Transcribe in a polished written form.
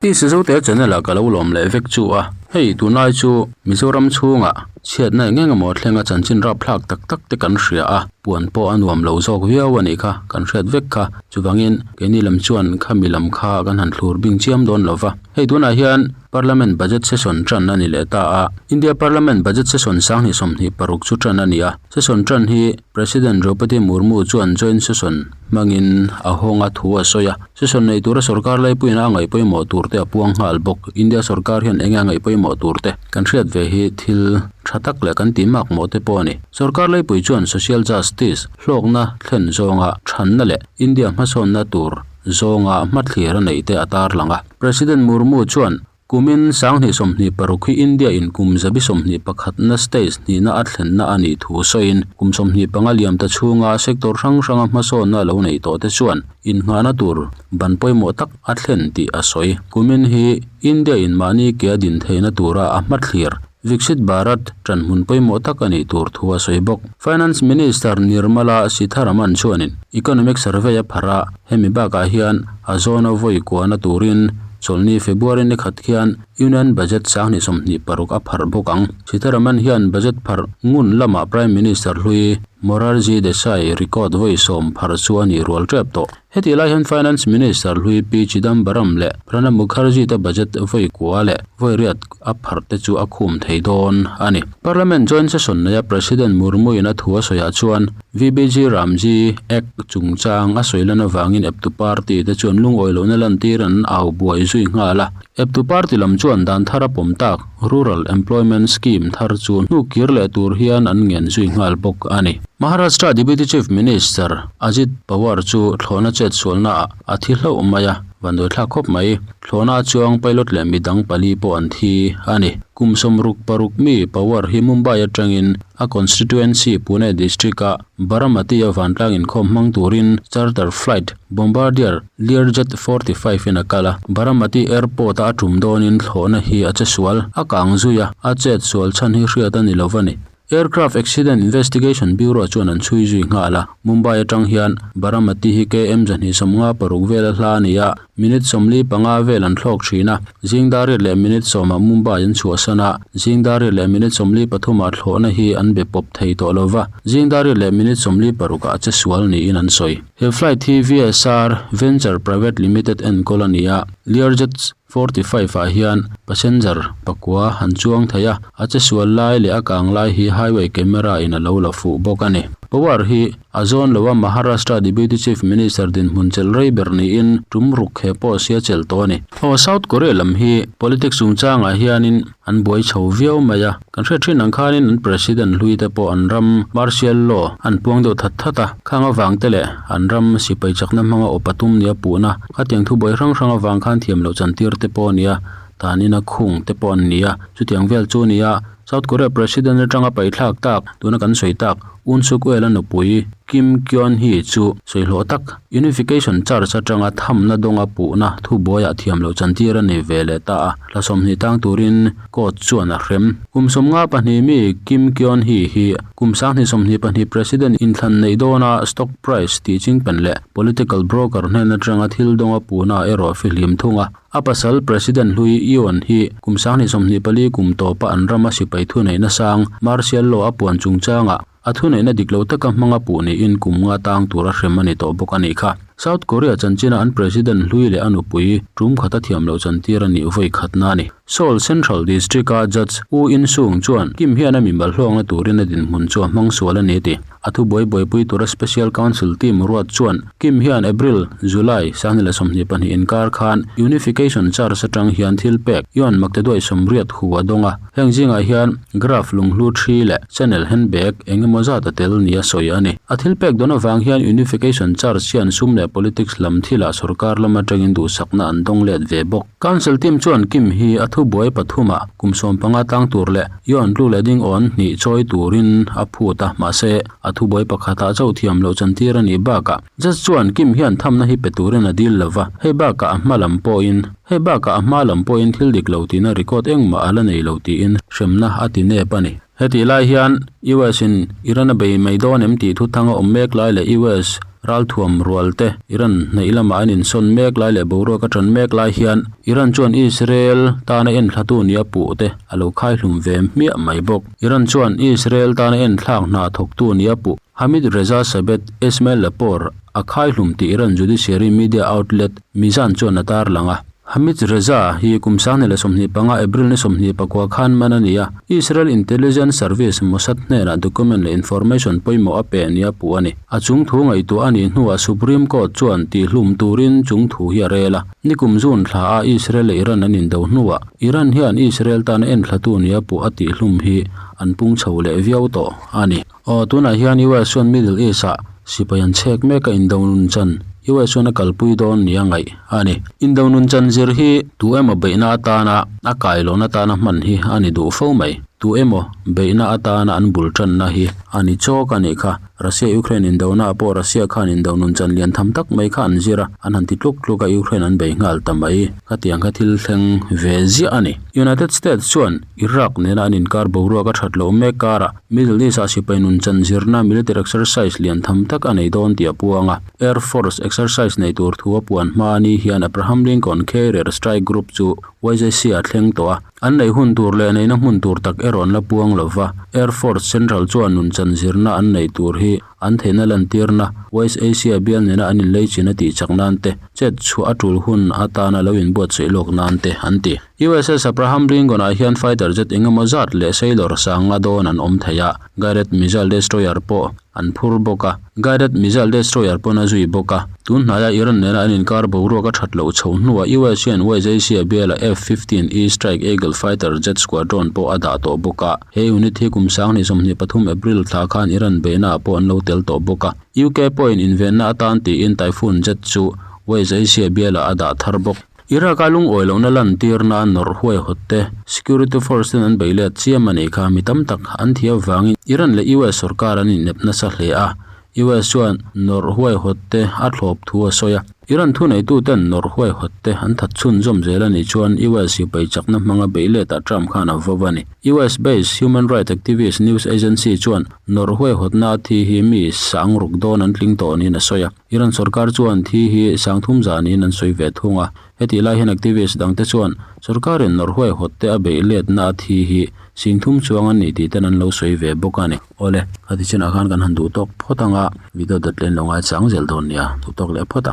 Tisa Zote channel ah ka lo lawm leh vek chu a, hei tunlai chu Mizoram chhungah chhiatna eng eng emaw thlenga chanchin rapthlak tak tak te kan hria a, puan pawh a nuam lo zawk viau a nih kha kan hriat vek kha, chuvangin keini lam chuan khami lam kha kan han thlur bing chiam dawn lo va, hei tunah hian Parliament Budget Session tan a ni leh ta a, India Parliament Budget Session sanghnih 26 chu tan a ni a, Session tan hi President Droupadi Murmu chuan Joint Session hmangin a hawng a thu a sawi a. Session nei tura sorkar laipuiin a ngaih pawimawh tur te a puang nghal bawk. India sorkar hian enge a ngaih pawimawh tur te kan hriat ve hi thil tha tak leh kan tih mak mawh te pawh a ni. Sorkar laipui chuan Social Justice hlawkna thlen zawnga thanna leh India hmasawnna tur zawnga hmathlir a neih te a tarlang a. President Murmu chuan Kumin 2026 hi India in kum zabi 21 na stage hnihna a thlenna a nih thu sawiin kum 25 liam ta chhunga sector hrang hranga hmasawnna lo neih tawh te chuan innghahna tur ban pawimawh tak a thlen tih a sawi. Kumin hi India in mahni ke a din theihna tura a hmathlir Viksit Bharat tanhmun pawimawh tak a nih tur thu a sawi bawk. Finance Minister Nirmala Sitharaman chuanin Economic Survey a pharh a, hemi bakah hian a zawna vawi kuahna turin chawlhni February ni khat khian Union Budget 2026 a pharh bawk ang. Sitharaman hian budget pharh ngun lamah Prime Minister hlui Morarji Desai record vawi sawm pharh chu a nih rual tep tawh. Heti lai hian Finance Minister hlui P Chidambaram leh Pranab Mukherjee te budget vawi kua leh vawi riat a pharh te chu a khum thei dawn a ni. Parliament Joint Session neia President Murmu in a thu a sawiah chuan VBG Ramji Act chungchang a sawi lan avangin eptu party te chuan lungawi lohna lantir an au buai zui nghal a. Eptu party lam chuan dan thar a pawm tak Rural Employment Scheme thar chu hnu kir leh tur hian an ngen zui nghal bawk a ni. Maharashtra Deputy Chief Minister Ajit Pawar chu thlawhna chet sualna ah a thi hlauh mai a, vanduai thlak khawp mai. Thlawhna chuang pilot leh midang pali pawh an thi a ni. Kum 66 mi Pawar hi Mumbai atangin a constituency Pune district a Baramati a vantlang inkhawm hmang turin charter flight Bombardier Learjet 45 in a kal a. Baramati airport a a tum dawnin thlawhna hi a che sual, a kang zui a, a chet sual chhan hi hriat a ni lo a ni. Aircraft Accident Investigation Bureau chuan an chhui zui nghal a, Mumbai atang hian Baramati hi KM 156 vela hla a ni a, minute 45 vel an thlawk thin a, zing dar riat leh minute sawmah Mumbai an chhuahsan a, zing dar riat leh minute 43 ah thlawhna hi an be pawp thei tawh lo va, zing dar riat leh minute 46 ah che sual niin an sawi. He flight hi VSR Venture Private Limited enkawl a ni a, Learjet 45 ah hian passenger pakua an chuang thei a, a che sual lai leh a kang lai hi highway camera in a lo la fuh bawk a ni. Pawar hi a zawn lo a Maharashtra Deputy Chief Minister dinhmun chelh rei ber niin tum ruk he pawh sia chelh tawh a ni. Aw South Korea lam hi politics chungchangah hianin an buai chho viau mai a, kan hriat thin ang khanin an President hlui te pawh an ram martial law an puang deuh that that a, khang avang te leh an ram sipai chakna hmanga awp a tum nia puhna Khatiang thubuai hrang hrang avang khan thiam loh chantir te pawh a ni a, tanin a khung te pawh an ni a, chutiang vel chu a ni a, South Korea President atanga paithlak tak, tuna kan sawi tak, Un Suk Yeol a nupui Kim Keon Hee chu sawi hlawh tak, Unification Church atanga thamna dawnga puhna thubuaiah thiam loh chantir a nei ve leh ta a, hla 20 tang turin court chuan a hrem. Kum 52 mi Kim Keon Hee hi kum 2022 President inthlan neih dawna stock price tih chingpen leh Political broker hnen atanga thil dawnga puhna erawh fihlim thung a, a pasal President hlui Yoon hi kum 2024 kum tawpa an rama sipai thuneihna sang martial law a puan chungchangah a thuneihna dik lo taka hmanga puh niin kum nga tang tura hrem a ni tawh bawk a nih kha. South Korea chanchina an President hlui leh a nupui tum khata thiam loh chantir a nih vawi khatna a ni. Seoul Central District-a Judge U In-sung chuan Kim hian a mimal hlawkna turin a dinhmun chu a hmang sual a ni ti. A thu buai buaipui tura Special Council team ruat chuan Kim hian April, July, 2022 inkar khan Unification Church atang hian thil pek Yuan Makteduai sawmriat hu a dawng a. Heng zingah hian graph lunghlu thi leh channel handbag eng emaw zat a tel nia sawi a ni. A thil pek dawn avang hian Unification Church hian sum leh politics lam thilah sorkar lam atangin duhsakna an dawng let ve bawk. Council team chuan Kim hi a thubuai pathumah kum 15 tang tur leh Yuan tlu leh ding awn hnih chawi turin a phut a, mahse a thubuai pakhatah chauh thiam loh chantir a nih bakah Judge chuan Kim hian thamna hi pe turin a dil lova, hei bakah a hma lam pawhin hei bakah a hma lam pawhin thil dik lo tihna record engmah a la nei lo tiin hremna a ti nep a ni. Hetih lai hian US in Iran a bei mai dawn em tih thu thang a awm mek lai leh US. Ralthuam rual te Iran hnaih lamah an insawn mek lai leh boruak a tan mek lai hian Iran chuan Israel tana enthlatu nia puh te a lo khaihlum ve hmiah mai bawk. Iran chuan Israel tana enthlak hna thawktu nia puh Hamid Reza Sabet Esmail Lapor a khaihlum tih Iran judiciary media outlet Mizan chuan a tarlang a. Hamid Reza hi kum 2025 April ni 24 khan man a ni a, Israel Intelligence Service Mossad hnenah document leh information pawimawh a pe nia puh a ni. A chung thu ngaihtuah a nih hnuah Supreme Court chuan tihlum turin chung thu hi a rel a. Nikum June thla a Israel leh Iran an indo hnuah Iran hian Israel tana enthlatu nia puh a tihlum hi an pung chho leh viau tawh a ni. Aw, tunah hian US chuan Middle East-ah sipai an chhek mek a indo nun chan US chuan a kalpui dawn nia ngaih a ni. Indo nun chan zir hi tu emaw beihna atana a kailawn atana hman hi a ni duh fo mai. Tu emaw beihna atana an bul tanna hi a ni chawk a nih kha. Russia-Ukraine indonaah pawh Russia khan indo nun chan lian tham tak mai kha an zir a, an han ti tluk tluk a Ukraine an bei nghal ta mai. Khatiang kha thil thleng ve ziah a ni. United States chuan Iraq nena an inkar boruak a that loh mek karah Middle East-ah sipai nun chan zirna military exercise lian tham tak a nei dawn tih a puang a. Air Force exercise nei tur thu a puan hma ni hian Abraham Lincoln Carrier Strike Group chu YJC-ah thleng tawh a. An neih hun tur leh neihna hmun tur tak erawh an la puang lo va. Air Force Central chuan nun chan zirna an neih tur hi an theihna lantirna West Asia bial nena an inleichin a tih chak nan te, chet chhuah a tul hun atana lo inbuatsaih lawk nan te an ti. USS Abraham Lincoln-ah hian fighter jet eng emaw zat leh sailor sanga dawn an awm thei a, guided missile destroyer pawh an phur bawk a, guided missile destroyer pawn a zui bawk a. Tun hnaia Iran nena an inkar boruak a that loh chho hnuah US hian West Asia biala F-15E Strike Eagle fighter jet squadron pawh a dah tawh bawk a. He unit hi kum 2023 April thla khan Iran beihnaah pawh an lo tel tawh bawk a. UK pawhin invenna atan tiin Typhoon jet chu West Asia bialah a dah thar bawk. Iraq-a lungawi lohna lantirna nawrh huaihawt te security force ten an bei let chiam a nih kha mi tam tak an thi avangin Iran leh US sorkar an innep nasa hle a. US chuan nawrh huaihawt te a thlawp thu a sawi a. Iran thuneitu ten nawrh huaihawt te an that chhunzawm zel a nih chuan US sipai chakna hmanga bei letah Trump khan a vawv a ni. US based human rights activist news agency chuan nawrh huaihawtna a thi hi mi sang ruk dawn an tling tawh niin a sawi a. Iran sorkar chuan thi hi sangthum zanin an sawi ve thung a, hetih lai hian activist dangte chuan sorkarin nawrh huaihawt te a beih letna a thi hi singthum chuang an nih tih ten an lo sawi ve bawk a ni. Awle, khati chinah khan kan han duh tawk phawt ang a, video dawt leh an lo ngaichang zel dawn nia, duh tawk leh phawt ang.